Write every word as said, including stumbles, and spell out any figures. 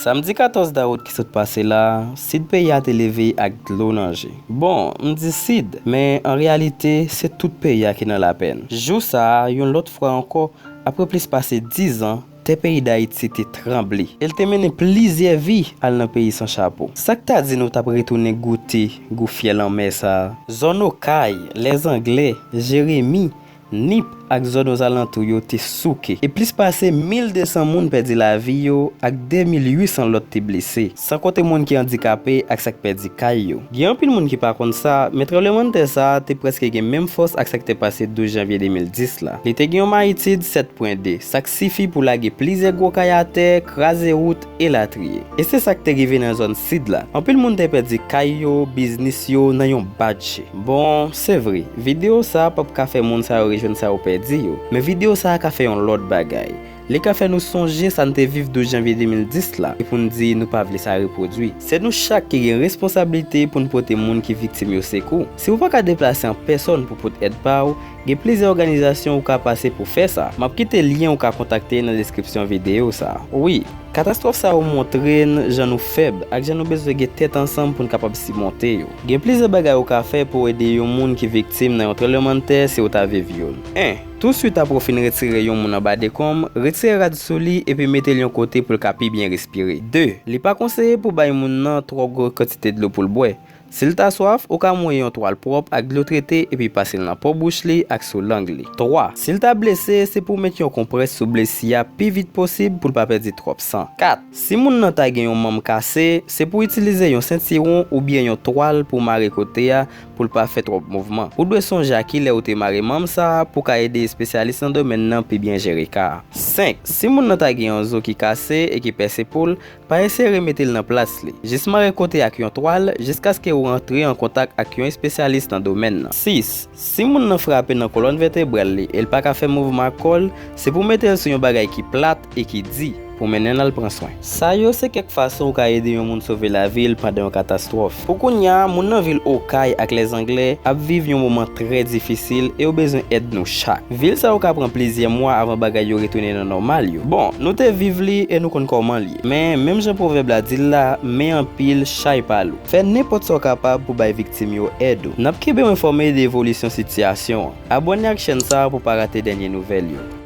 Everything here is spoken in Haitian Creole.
Samdi katòz dawout ki sot pase la, sid peyi a te leve ak dlo nan je. Bon, m di sid, men an reyalite, se tout peyi a ki nan lapèn. Jou sa a, yon lòt fwa ankò, apre plis pase diz an, tè peyi Dayiti te tranble. E l te mennen plizyè vi al nan peyi san chapo. Sa k ta di nou t ap retounen goute gou fyèl anmè sa a? Zòn Okay, Lèzanglè, Jeremi, Nip ak zòn ozalantou yo te souke, e plis pase mil de san moun pèdi lavi yo ak de mil uit san lòt te blese, san konte moun ki andikape ak sa k pèdi kay yo. Gen anpil moun ki pa konn sa, men tranblemanntè sa a te prèske gen menm fòs ak sa k te pase douz janvye de mil dis la. Li te gen yon mayitid sèt pwen de, sa k sifi pou lage plizyè gwo kay atè, kraze wout, elatriye. E se sa k te rive nan zòn sid la. Anpil moun te pèdi kay yo, biznis yo nan yon batje. Bon, se vre, videyo sa a p ap ka fè moun sa yo rejwenn sa yo pèdi yo, men videyo sa a ka fè yon lòt bagay. Li ka fè nou sonje sa n te viv douz janvye de mil dis la, e pou n di nou pa vle sa repwodui. Se nou chak ki gen responsablite pou n pote moun ki viktim yo sekou. Si w pa ka deplase an pèsòn pou pote èd pa w, gen plizyè òganizasyon ou ka pase pou fè sa. M ap kite lyen ou ka kontakte nan deskripsyon videyo sa a. Wi, katastwòf sa yo montre n jan nou fèb ak jan nou bezwen gen tèt ansanm pou n kapab simonte yo. Gen plizyè bagay ou ka fè pou w ede yon moun ki viktim nan yon tranblemanntè si w ta viv youn. En, touswit apre w fin retire yon moun anba dekonm, retire rad sou li epi mete l yon kote pou l ka pi byen respire. De, li pa konseye pou bay moun nan twò gwo kantite dlo pou l bwè. Si l ta swaf, ou ka mouye yon twal pwòp ak dlo trete epi pase l nan po bouch li ak sou lang li. Twa, si l ta blese, se pou w met yon konprès sou blesi a pi vit posib pou l pa pèdi twòp san. Kat, si moun nan ta gen yon manm kase, se pou w itilize yon sentiwon oubyen yon twal pou w mare kote a pou l pa fè twòp mouvman. Ou dwe sonje a kilè ou te mare manm sa a pou w ka ede espesyalis nan domèn nan pi byen jere ka a. Senk, si moun nan ta gen yon zo ki kase e ki pèse poul, pa eseye remete l nan plas li. Jis mare kote ak yon twal jiskaske ou rantre an kontak ak yon espesyalis nan domèn nan. Sis, si moun nan frape nan kolòn vètebral li e l pa ka fè mouvman ak kò l, se pou w mete l sou yon bagay ki plat e ki di pou w mennen l al pran swen. Sa yo se kèk fason ou ka ede yon moun sove lavi l pandan yon katastwòf. Pou kounye a, moun nan vil Okay ak Lèzanglè ap viv yon moman trè difisil e yo bezwen èd nou chak. Vil sa yo ka pran plizyè mwa avan bagay yo retounen nan nòmal yo. Bon, nou te viv li e nou konn kòman l ye. Men, menm jan pwovèb la di l la, men anpil, chay pa lou. Fè nenpòt sa w kapab pou bay viktim yo èd ou. N ap kenbe w enfòme de evolisyon sitiyasyon an. Abòne ak chèn sa a pou w pa rate dènye nouvèl yo.